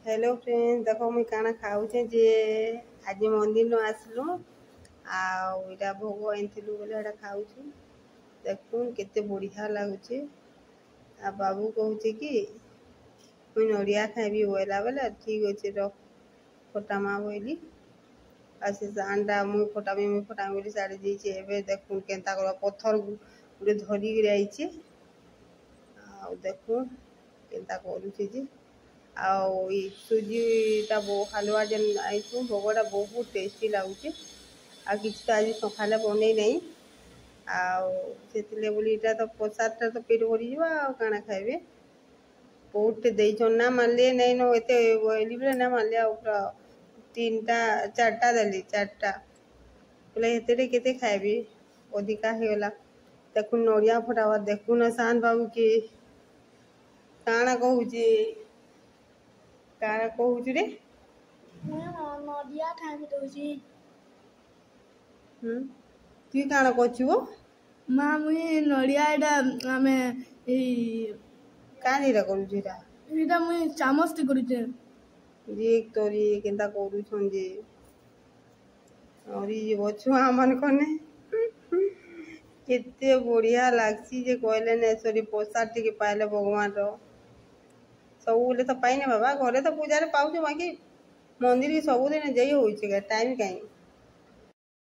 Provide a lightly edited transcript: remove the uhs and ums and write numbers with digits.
Hello friend, ଦେଖ ମୁଇଁ କାଣା ଖାଉଛେ ଯେ। ଆଜି ମନ୍ଦିରନୁ ଆସିଲୁ ଆଉ ଏଇଟା ଭୋଗ ଆଣିଥିଲୁ ବୋଲେ ଏଇଟା ଖାଉଛୁ। ଦେଖୁନ୍ କେତେ ବଢ଼ିଆ ଲାଗୁଛେ। ଆଉ ବାବୁ କହୁଛେ କି ମୁଇଁ ନଡ଼ିଆ ଖାଇବି ବୋଇଲା ବେଲେ, ଠିକ୍ ଅଛି ରଖ, ଫଟାମା ବୋଇଲି। ଆଉ ସେ ସାନ୍ଟା ମୁଇଁ ଫଟାମି, ମୁଇଁ ଫଟାମି ବୋଲି ସାଡ଼ି ଦେଇଛେ। ଏବେ ଦେଖୁନ୍ କେନ୍ତା କରବା, ପଥର ଗୋଟେ ଧରିକିରି ଆଇଛେ ଆଉ ଦେଖୁନ୍ କେନ୍ତା କରୁଛେ ଯେ। ଆଉ ଇ ସୁଜିଟା ହାଲୁଆ ଯେନ୍ ଆଇଛୁ, ଭୋଗଟା ବହୁତ ଟେଷ୍ଟି ଲାଗୁଛେ। ଆଉ କିଛି ତ ଆଜି ସକାଳେ ବନେଇ ନାଇଁ, ଆଉ ସେଥିର୍ଲାଗି ବୋଲି ଇଟା ତ ପ୍ରସାଦଟା ତ ପେଟ ଭରିଯିବା, ଆଉ କାଣା ଖାଇବେ? ବହୁତଟେ ଦେଇଛନ୍, ନା ମାନିଲେ ନାଇଁ ନ ଏତେ ବୋଇଲି ବୋଲେ ନା ମାନିଲେ। ଆଉ ପୁରା ତିନିଟା ଚାରିଟା ଦେଲି, ଚାରିଟା ବୋଲେ ହେତେରେ କେତେ ଖାଇବି? ଅଧିକା ହେଇଗଲା। ଦେଖୁନ୍ ନଡ଼ିଆ ଫଟାବା, ଦେଖୁନ୍ ସାନ ବାବୁ କି କାଣା କହୁଛି। କାଣା କହୁଛୁ ରେ? ମୁଇଁ ନଡ଼ିଆ ଖାଇବି ଦଉଛି। ହୁଁ, ତୁଇ କାଣା କରୁଛୁ ବୋ? ମା, ମୁଇଁ ନଡ଼ିଆ ଏଇଟା ଆମେ ଏଇ କାଁ ଏଇଟା କରୁଛୁ ଏଇଟା? ଏଇଟା ମୁଇଁ ଚାମଚ କରୁଛେ। ଯେ ତୋରି କେନ୍ତା କରୁଛନ୍ ଯେ, ମରିଯିବ ଛୁଆ ମାନକନେ। କେତେ ବଢ଼ିଆ ଲାଗ୍ସି ଯେ କହିଲେ ନାଇଁ ସରି। ପ୍ରସାଦ ଟିକେ ପାଇଲେ ଭଗବାନର, ସବୁବେଲେ ତ ପାଇନେ ବାବା, ଘରେ ତ ପୂଜାରେ ପାଉଛୁ, ବାକି ମନ୍ଦିରକେ ସବୁଦିନ ଯାଇ ହଉଛେ କା? ଟାଇମ୍ କାଇଁ?